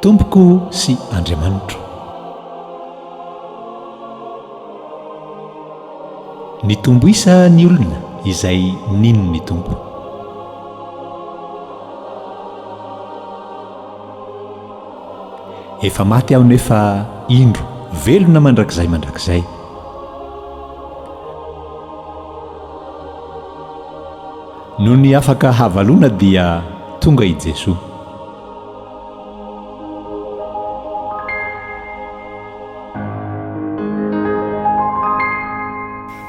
Tompoko sy Andriamanitro. Nitombo isa ny olona izay nino ny Tompo. Efa maty aho nefa indro velona mandrakizay mandrakizay. Nony afaka havalona dia tonga i Jesoa.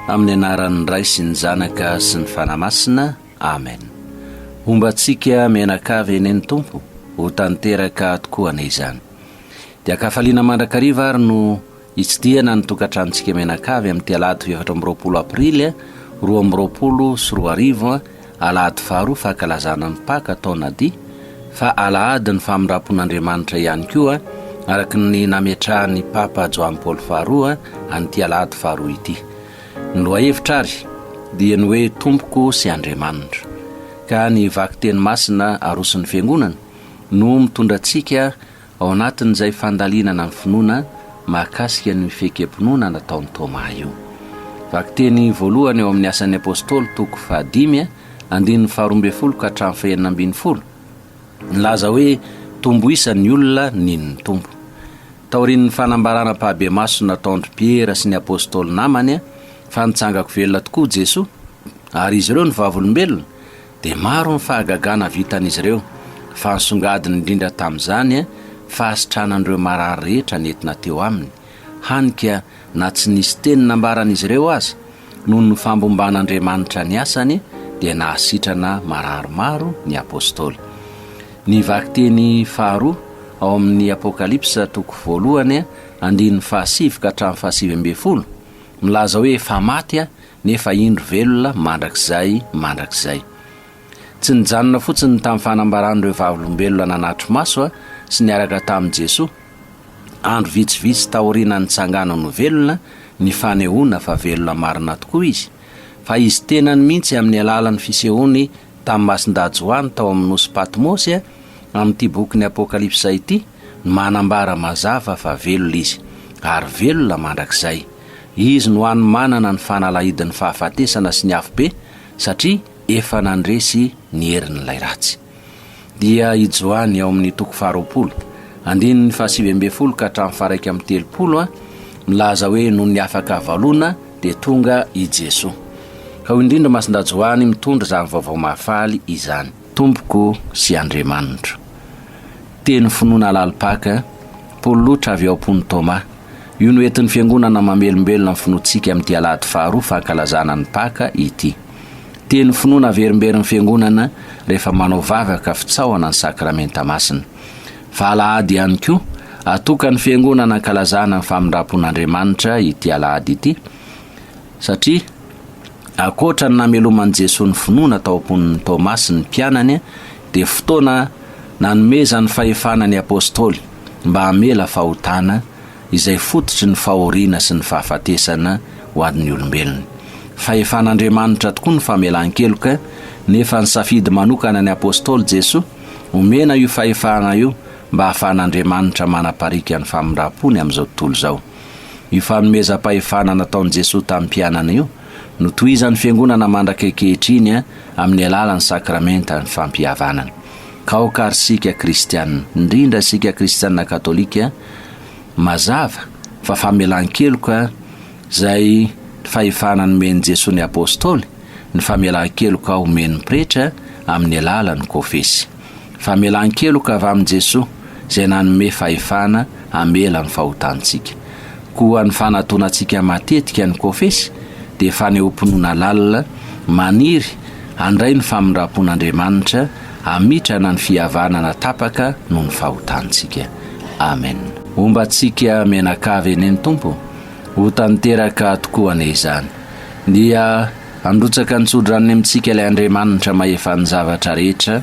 Amin'ny anaran'ny Ray sy ny Zanaka sy ny Fanahy Masina. Amen. Homba antsika mianakavy anie ny Tompo, ho tanteraka tokoa anie izany. Dia an-kafaliana mandrakariva ary no Hitsidihana ny tokantranontsika mianakavy amin'ity alahady 24 aprily 2022, alahady faharoa fankalazana ny Paka taona dy, fa alahadin'ny famindram-pon'Andriamanitra ihany koa, araka ny nametrahan'ny Papa Joany Paoly faharoa an'ity alahady faharoa ity. Ny lohahevitra ary dia ny hoe Tompoko sy Andriamanitro. Ka ny vakiteny masina aroson'ny Fiangonana no mitondra antsika Ao anatin'izay fandalinana ny finoana mahakasika ny fiekem-pinoana nataon'i Tômà io. Vakiteny voalohany ao amin'ny Asan'ny Apôstôly toko fahadimy andininy faharoa ambin'ny folo ka hatramin'ny fahenina ambin'ny folo, nilaza hoe tombo isa ny olona nino ny Tompo. Taorian'ny fanambarana ampahibemaso nataon-dry Piera sy ny Apôstôly namany fa nitsangako velona tokoa Jesoa ary izy ireo no vavolombelona, Dia maro ny fahagagana vitan'izy ireo, fa nisongadina indrindra tamin'izany fahasitranan'ireo marary rehetra nentina teo aminy, hany ka na tsy nisy teny nambaran'izy ireo aza, noho ny fambomban'Andriamanitra ny asany, dia nahasitrana marary maro ny apostoly. Ny vakiteny faharoa ao amin'ny Apokalypsa toko voalohany andininy fahasivy ka hatramin'ny fahasivy ambin'ny folo, milaza hoe efa maty nefa indro velona mandrakizay mandrakizay. Tsy nijanona fotsiny tamin'ny fanambaran'ireo vavolombelona nanatri-maso sy niaraka tamin'i Jesoa, andro vitsivitsy taoriana nitsanganany ho velona, ny fanehoana fa velona marina tokoa Izy, fa Izy tenany mihitsy amin'ny alalan'ny fisehoany tamin'i Masindahy Joany tao amin'ny nosy Patmosy amin'ity bokin'ny Apokalypsa ity no manambara mazava fa velona Izy, ary velona mandrakizay. Izy no hany manana ny fanalahidin'ny fahafatesana sy ny afobe satria efa nandresy ny herin'ilay ratsy. Dia i Joany ao amin'ny toko faharoapolo, andininy fahasivy ambin'ny folo ka hatramin'ny faha-31, milaza hoe nony afaka havaloana dia tonga i Jesoa. Ka hoy indrindra Masindahy Joany mitondra izany vaovao mahafaly izany. Tompoko sy Andriamanitro. Teny finoana lalim-paka, pololotra avy ao am-pon'i Tômà. Io no entin'ny Fiangonana mamelombelona ny finoantsika amin'ity alahady faharoa fankalazana ny Paka ity. Teny finoana averimberin'ny Fiangonana rehefa manao vavaka fitsaohana ny Sakramenta Masina. Fa alahady ihany koa, atokan'ny Fiangonana ankalazana ny famindram-pon'Andriamanitra ity alahady ity, satria ankoatra ny nameloman'i Jesoa ny finoana tao am-pon'i Tômasy ny mpianany dia fotoana nanomezany fahefana ny Apôstôly mba hamela fahotana izay fototry ny fahoriana sy ny fahafatesana ho an'ny olombelona. Fahefan'Andriamanitra tokoa ny famelan-keloka nefa nisafidy manokana ny Apôstôly Jesoa omena io fahefana io mba hahafahan'Andriamanitra manapariaka ny famindram-pony amin'izao tontolo izao. Io fanomezam-pahefana nataon'i Jesoa tamin'ny mpianany io no tohizan'ny Fiangonana mandrak'ankehitriny amin'ny alalan'ny sakramentan'ny fampihavanana. Ka aoka ary isika kristiana, indrindra isika kristiana katolika, mazava fa famelan-keloka izay fahefana nomen'i Jesoa ny Apostoly, ny famelan-keloka omen'ny pretra amin'ny alalan'ny kofesy. Famelan-keloka avy amin'i Jesoa izay nanome fahefana hamela ny fahotantsika. Koa ny fanatonantsika matetika ny kofesy dia fanehoam-pinoana lalina maniry handray ny famindram-pon'Andriamanitra hamitrana ny fihavanana tapaka noho ny fahotantsika. Amen. Homba antsika mianakavy anie ny Tompo, ho tanteraka tokoa anie izany. Dia handrotsaka ny tsodranony amintsika ilay Andriamanitra mahefa ny zavatra rehetra,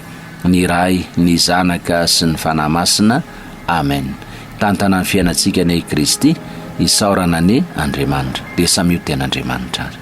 ny Ray, ny Zanaka sy ny Fanahy Masina. Amen. Hitantana ny fiainantsika anie i Kristy, isaorana anie Andriamanitra. Dia samia ho tian'Andriamanitra ary.